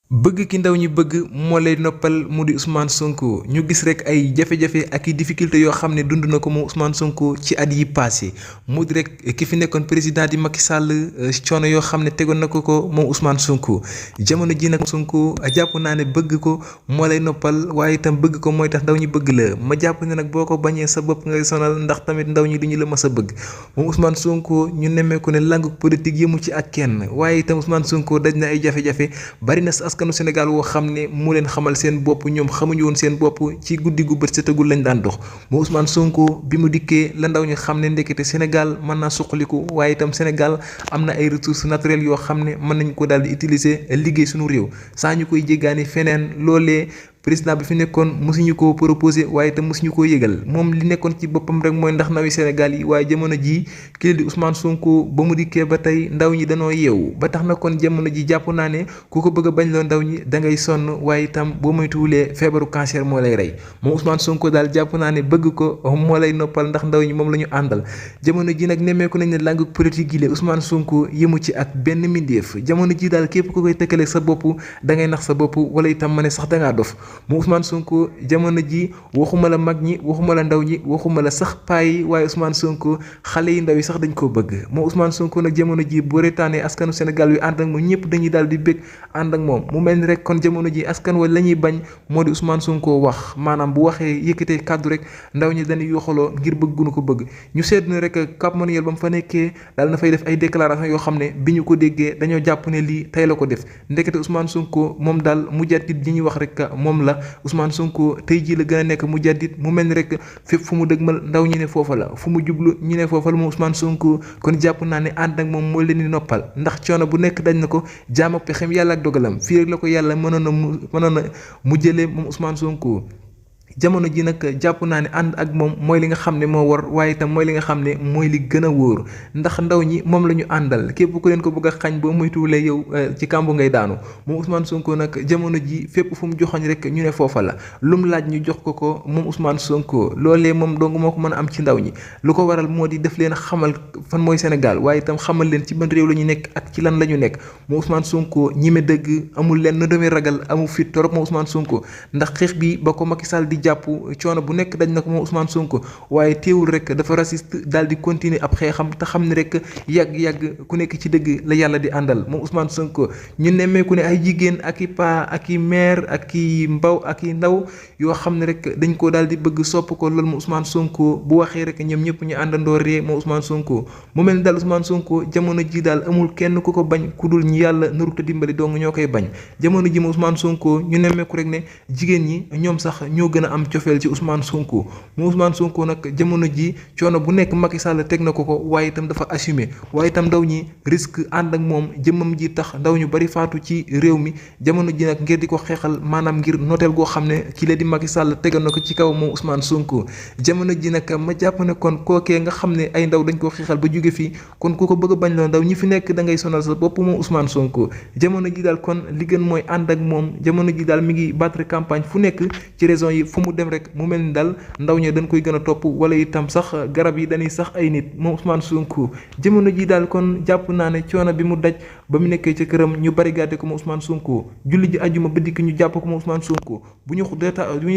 bëgg ki ndaw ñi bëgg moo lay noppal mu di Ousmane Sonko ñu gis rek ay jafe-jafe ak i difficulté yoo xam ne dund na ko moom Ousmane Sonko ci at yi passé mu di rek ki fi nekkoon président di Macky Sall coono yoo xam ne tegoon na ko moom Ousmane Sonko jamono ji nag Sonko jàpp naa ne bëgg ko moo lay noppal waaye itam bëgg ko mooy tax ndaw ñi bëgg la ma jàpp ne nag boo ko bañee sa bopp ngay sonal ndax tamit ndaw ñi duñu la mës a bëgg moom Ousmane Sonko ñu nemmeeku ne langue politique yëmu ci ak kenn waaye itam Ousmane Sonko daj na ay jafe-jafe bari na askanu Sénégal woo xam ne mu leen xamal seen bopp ñoom xamuñu woon seen bopp ci guddi gu bët setagul lañ daan dox moo Ousmane Sonko bi mu dikkee la ndaw ñi xam ne ndekete Sénégal mën naa suqaliku waaye itam Sénégal am na ay ressources naturelles yoo xam ne mën nañ ko daal di utiliser liggéey suñu réew saa ñu koy jéggaani feneen loolee président bi fi nekkoon mosuñu koo proposé waaye itam mosuñu koo yëgal moom li nekkoon ci boppam rek mooy ndax ndawi Sénégal yi waaye jamono jii kii di Ousmane Sonko ba mu dikkee ba tey ndaw ñi danoo yeewu ba tax na kon jamono ji jàpp naa ne ku ko bëgg a bañ loo ndaw ñi da ngay sonn waaye itam boo moytuwulee feebaru cancer moo lay rey moom Ousmane Sonko daal jàpp naa ne bëgg ko moo lay noppal ndax ndaw ñi moom la ñu àndal jamono ji nag nemmeeku nañ ne langue politique gi le Ousmane Sonko yëmu ci ak benn mindeef jamono ji daal képp ku koy tëkkale sa bopp da ngay nax sa bopp wala itam ma ne sax dangaa dof moom Ousmane Sonko jamono ji waxuma la mag ñi waxuma la ndaw ñi waxuma la sax paa yi waaye Ousmane Sonko xale yi ndaw yi sax dañ koo bëgg moom Ousmane Sonko nag jamono ji bu retaanee askanu Sénégal wi ànd ak moom ñëpp dañuy daal di bëgg ànd ak moom mu mel ni rek kon jamono ji askan wa la ñuy bañ moo di Ousmane Sonko wax maanaam bu waxee yëkkatee kàddu rek ndaw ñi dañuy yoxaloo ngir bëggunu ko bëgg ñu seet ne rek Cap Manuel ba mu fa nekkee daal na fay def ay déclaration yoo xam ne bi ñu ko déggee dañoo jàpp ne lii tey la ko def ndekete Ousmane Sonko moom daal mujaddid ji ñuy wax rek moom la Ousmane Sonko tey jii la gën a nekk mujaddid mu mel ni rek fépp fu mu dëgmal ndaw ñi ne foofa la fu mu jublu ñu ne foofa la moom Ousmane Sonko kon jàpp naa ne ànd ak moom moo leen di noppal ndax coono bu nekk dañ na ko jaam ak pexem yàlla ak dogalam fii rek la ko yàlla mënoon a mu jëlee moom Ousmane Sonko jamono ji nag jàpp naa ne ànd ak moom mooy li nga xam ne moo war waaye itam mooy li nga xam ne mooy li gën a wóor ndax ndaw ñi moom la ñu àndal képp ku leen ko bëgg a xañ boo moytuwulee yow ci kàmbu ngay daanu moom Ousmane Sonko nag jamono ji fépp fu mu joxoñ rek ñu ne foofa la lu mu laaj ñu jox ko moom Ousmane Sonko loolee moom dong moo ko mën a am ci ndaw ñi lu ko waral moo di def leen xamal fan mooy Sénégal waaye itam xamal leen ci ban réew la ñu nekk ak ci lan la ñu nekk moom Ousmane Sonko ñime dëgg amul leen na demee ragal amul fit torop moom Ousmane Sonko ndax xeex bi ba ko Macky Sall di jàpp coono bu nekk dañ na ko moom Ousmane Sonko waaye teewul rek dafa raciste daal di continuer ab xeexam te xam ne rek yàgg-yàgg ku nekk ci dëgg la yàlla di àndal moom Ousmane Sonko ñu nemmeeku ne ay jigéen ak i paa ak i maire ak i mbaw ak i ndaw yoo xam ne rek dañ ko daal di bëgg sopp ko loolu moom Ousmane Sonko bu waxee rek ñoom ñëpp ñu àndandoo ree moom Ousmane Sonko mu mel ni daal Ousmane Sonko jamono ji daal amul kenn ku ko bañ ku dul ñi yàlla narut a dimbali dong ñoo koy bañ jamono ji moom Ousmane Sonko ñu nemmeeku rek ne jigéen ñi ñoom sax ñoo gën a am cofeel ci Ousmane Sonko mu Ousmane Sonko nag jamono ji coono bu nekk Macky Sall teg na ko waaye itam dafa assumé waaye itam ndaw ñi risque ànd ak moom jëmmam ji tax ndaw ñu bari faatu ci réew mi jamono ji nag ngir di ko xeexal maanaam ngir noteel goo xam ne ci la di Macky Sall tegal na ko ci kaw moom Ousmane Sonko jamono ji nag ma jàpp ne kon kookee nga xam ne ay ndaw dañ ko xeexal ba jóge fii kon ku ko bëgg a bañ loo ndaw ñi fi nekk da ngay sonal sa bopp moom Ousmane Sonko jamono ji daal kon li gën mooy ànd ak moom jamono ji daal mi ngi battre campagne fu nekk ci raison yi fu mu dem rek mu mel ni daal ndaw ñi dañ koy gën a topp wala itam sax garab yi dañuy sax ay nit moom Ousmane Sonko jamono ji daal kon jàpp naa ne coono bi mu daj ba mu nekkee ca këram ñu bari gàdde ko moom Ousmane Sonko julli ji ajuma ba dikk ñu jàpp ko moom Ousmane Sonko bu ñu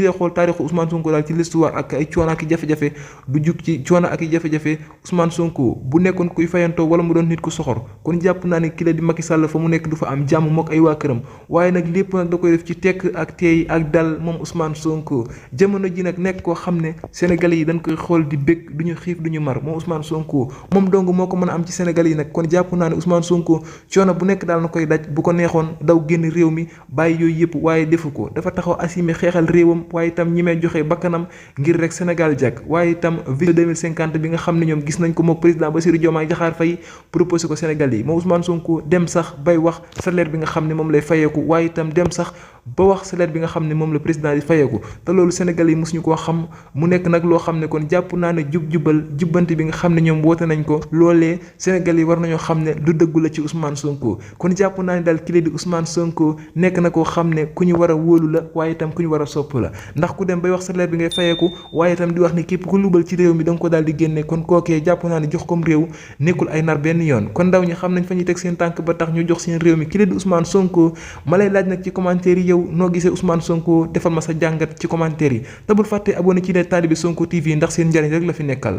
dee xool taarixu Ousmane Sonko daal ci l'histoire ak ay coono ak i jafe-jafe du jug ci coono ak i jafe-jafe Ousmane Sonko bu nekkoon kuy fayantoo wala mu doon nit ku soxor kon jàpp naa ne ki la di Macky Sall fa mu nekk du fa am jàmm mook ay waa këram waaye nag lépp nag da koy def ci tekk ak teey ak dal moom Ousmane Sonko jamono ji nag nekk koo xam ne Sénégalais yi dañ koy xool di bëgg duñu xiif duñu mar moom Ousmane Sonko moom dong moo ko mën a am ci Sénégalais yi nag kon jàpp naa ne Ousmane Sonko coono bu nekk daal na koy daj bu ko neexoon daw génn réew mi bàyyi yooyu yëpp waaye defu ko dafa taxaw assumé xeexal réewam waaye itam ñi may joxe bakkanam ngir rek Sénégal jàkk waaye itam vision 2050 bi nga xam ne ñoom gis nañ ko moom président Bassirou Diomaye Diakhar Faye proposé ko Sénégalais yi moom Ousmane Sonko dem sax bay wax salaire bi nga xam ne moom lay fayeeku waaye itam dem sax ba wax salaire bi nga xam ne moom la président di fayeeku te loolu Sénégal yi mosuñu koo xam mu nekk nag loo xam ne kon jàpp naa ne jubal jubbante bi nga xam ne ñoom woote nañ ko loolee Sénégal yi war nañoo xam ne lu dëggu la ci Ousmane Sonko kon jàpp naa ne daal kii di Ousmane Sonko nekk na koo xam ne ku ñu war a wóolu la waaye itam ku ñu war a sopp la ndax ku dem bay wax salaire bi ngay fayeeku waaye itam di wax ni képp ku lubal ci réew mi da nga ko daal di génne kon kookee jàpp naa ne jox kom réew nekkul ay nar benn yoon kon ndaw ñi xam nañ fa ñuy teg seen tànk ba tax ñu jox seen réew mi kii di Ousmane Sonko ma lay laaj nag ci commentaire yi yow noo gisee Ousmane Sonko defal ma sa jàngat ci commentaire yi te bul fàtte abonné ci les Talibé Sonko TV ndax seen njariñ rek la fi nekkal